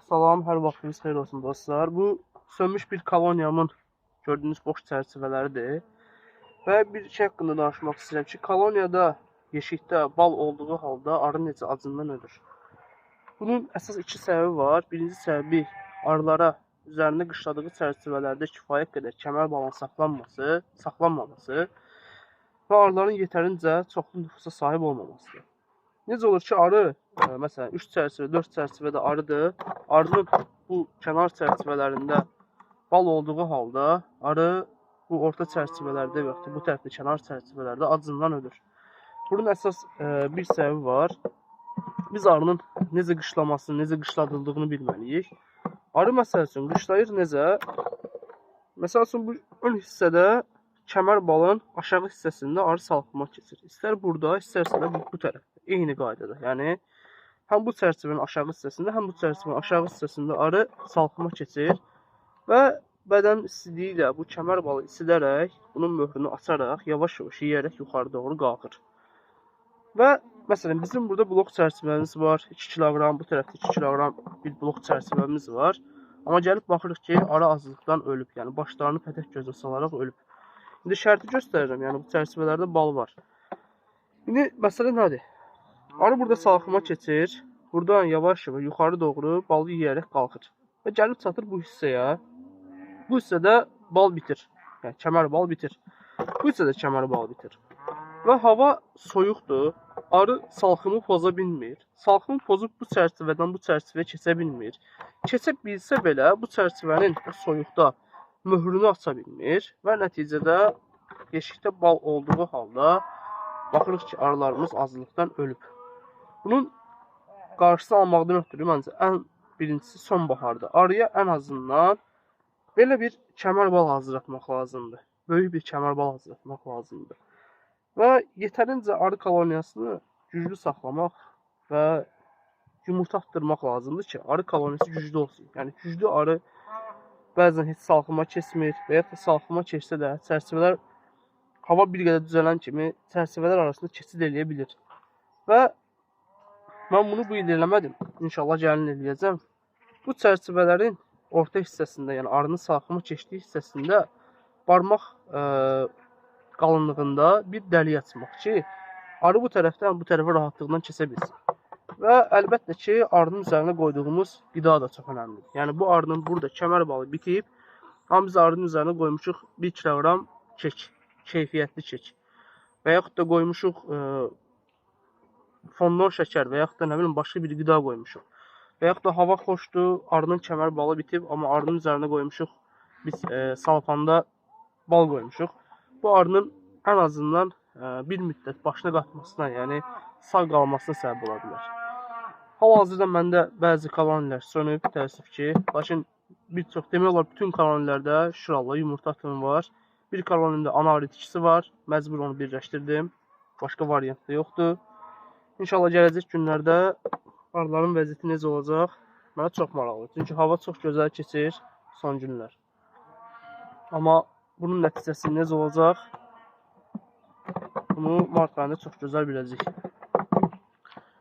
Salam, hər vaxtınız xeyir olsun dostlar. Bu sönmüş bir koloniyamın gördüyünüz boş çərçivələridir. Və bir şey haqqında danışmaq istəyirəm ki, koloniyada, yeşikdə bal olduğu halda arı necə acından ölür? Bunun əsas iki səbəbi var. Birinci səbəbi arılara üzərində qışladığı çərçivələrdə kifayət qədər kəmər balın saxlanmaması və arıların yetərincə çoxlu nüfusa sahib olmamasıdır. Necə olur ki, arı, məsələn, 3 çərçivə, 4 çərçivədə arıdır. Arının bu kənar çərçivələrində bal olduğu halda arı bu orta çərçivələrdə və yaxud da bu tərəfdə kənar çərçivələrdə acından ölür. Bunun əsas bir səbəbi var. Biz arının necə qışlamasını, necə qışladıldığını bilməliyik. Arı, məsəl üçün, qışlayır necə? Məsəl üçün, bu ön hissədə kəmər balın aşağı hissəsində arı salxıma keçir. İstər burada, istərsə də bu tərəfdə. Eyni qaydada. Yəni, həm bu çərçivənin aşağı hissəsində, həm bu çərçivənin aşağı hissəsində arı salxıma keçir və bədən istiliyi ilə bu kəmər balı isidərək, bunun möhrünü açaraq, yavaş-yavaş yeyərək yuxarı doğru qalxır. Və məsələn, bizim burada blok çərçivəmiz var, 2 kiloqram, bu tərəfdə 2 kiloqram bir blok çərçivəmiz var. Amma gəlib baxırıq ki, arı azlıqdan ölüb, yəni başlarını pətək gözünə salaraq ölüb. İndi şərti göstərirəm, yəni bu çərçivələrdə bal var. İndi məsələ nədir? Arı burada salxıma keçir, buradan yavaş-yavaş yuxarı doğru balı yeyərək qalxır. Və gəlib çatır bu hissəyə. Bu hissədə bal bitir, yəni kəmər bal bitir. Bu hissədə kəmər bal bitir. Və hava soyuqdur, arı salxımı poza bilmir. Salxımı pozub bu çərçivədən bu çərçivəyə keçə bilmir. Keçə bilsə belə bu çərçivənin soyuqda möhrünü aça bilmir və nəticədə yeşikdə bal olduğu halda baxırıq ki, arılarımız azlıqdan ölüb. Bunun qarşısını almaqdan ötürü məncə ən birincisi sonbaharda arıya ən azından belə bir kəmər bal hazırlatmaq lazımdır. Böyük bir kəmər bal hazırlatmaq lazımdır. Və yetərincə arı koloniyasını güclü saxlamaq və yumurta atdırmaq lazımdır ki, arı koloniyası güclü olsun. Yəni güclü arı bəzən heç salxıma keçmir və ya da salxıma keçsə də çərçivələr hava bir qədər düzələn kimi çərçivələr arasında keçid eləyə bilir. Və mən bunu bu il eləmədim. İnşallah gəlin eləyəcəm. Bu çərçivələrin orta hissəsində, yəni arının salxıma keçdiyi hissəsində barmaq qalınlığında bir dəlik açmaq ki, arı bu tərəfdən bu tərəfə rahatlıqla keçə bilsin. Və əlbəttə ki, arının üzərinə qoyduğumuz qida da çox önəmlidir. Yəni bu arının burada kəmər balı bitib, amma biz arının üzərinə qoymuşuq 1 kiloqram kek, keyfiyyətli kek. Və yaxud da qoymuşuq fondon şəkər və yaxud da nə bilim başqa bir qida qoymuşuq. Və yaxud da hava xoşdur, arının kəmər balı bitib, amma arının üzərinə qoymuşuq biz salfanda bal qoymuşuq. Bu arının ən azından bir müddət başına qatmasına, yəni sağ qalmasına səbəb ola bilər. Hal-hazırda məndə bəzi kolonilər sönüb, təəssüf ki. Lakin bir çox, demək olar bütün kolonilərdə şükür Allah yumurta atımı var. Bir kolonimdə ana arı itkisi var, məcbur onu birləşdirdim. Başqa variant da yoxdur. İnşallah gələcək günlərdə arıların vəziyyəti necə olacaq, mənə çox maraqlıdır. Çünki hava çox gözəl keçir son günlər. Amma bunun nəticəsi necə olacaq, bunu mart ayında çox gözəl biləcəyik.